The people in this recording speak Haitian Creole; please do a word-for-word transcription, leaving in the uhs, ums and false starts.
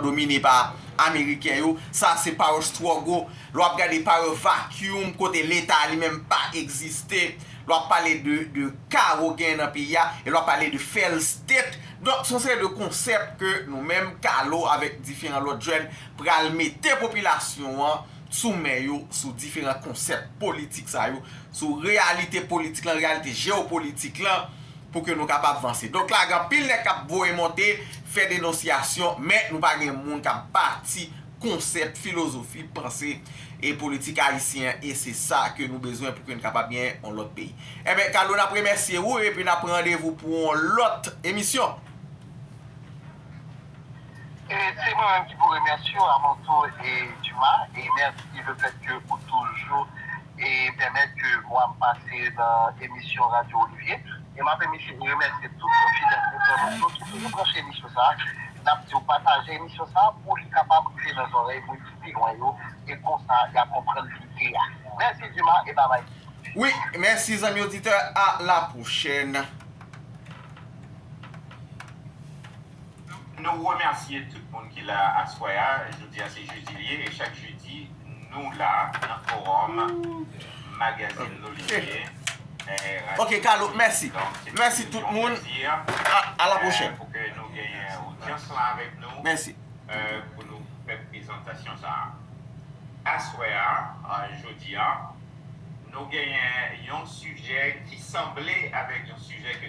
domine pa Ameriken yo. Sa se power struggle. Lè w ap gade power vacuum, kote Leta li menm pa egziste. Lè w ap pale de, de kawo genyen nan peyi a, e lè w ap pale de failed state. Donk, se yon seri de konsèp ke nou menm, Kalo, avèk diferan lòt jèn, pral mete popilasyon an sou men yo, sou diferan konsèp politik sa yo, sou reyalite politik lan, reyalite jewopolitik lan, pou ke nou kapab vanse. Donk la, gen anpil nèg k ap voye monte, fè denonsyasyon, men nou pa gen moun k ap bati konsèp, filozofi, panse e politik ayisyen an, e se sa ke nou bezwen pou ke n kapab gen yon lòt peyi. Enben, Kalo, n ap remèsye ou, epi n ap pran randevou pou yon lòt emisyon. E se mwen menm ki pou remèsye w, Amanto e Dima, e mèsi le fèt ke ou toujou e pèmèt ke vwa m pase nan emisyon Radyo Olivier. E m ap remèsye, remèsye tout fidèl entènot yo ki toujou branche emisyon sa a. N ap di w pataje emisyon sa a pou li kapab rive nan zòrèy moun ki pi lwen yo, e konsa y a konprann lide a. Mèsi Dima e babay. Wi, mèsi zanmi oditè, a la pwochèn. Nou remèsye tout moun ki la aswè a. Jodi a se jedi li ye, e chak jedi nou la nan fowòm Magazine Lolivier. Ok, Kalo, mèsi. Mèsi tout moun. A, a la pwochèn. Pou ke nou genyen odyans lan avèk nou. Mèsi. Pou nou fè prezantasyon sa a. Aswè a, jodi a, nou genyen yon sijè ki sanble avèk yon sijè ke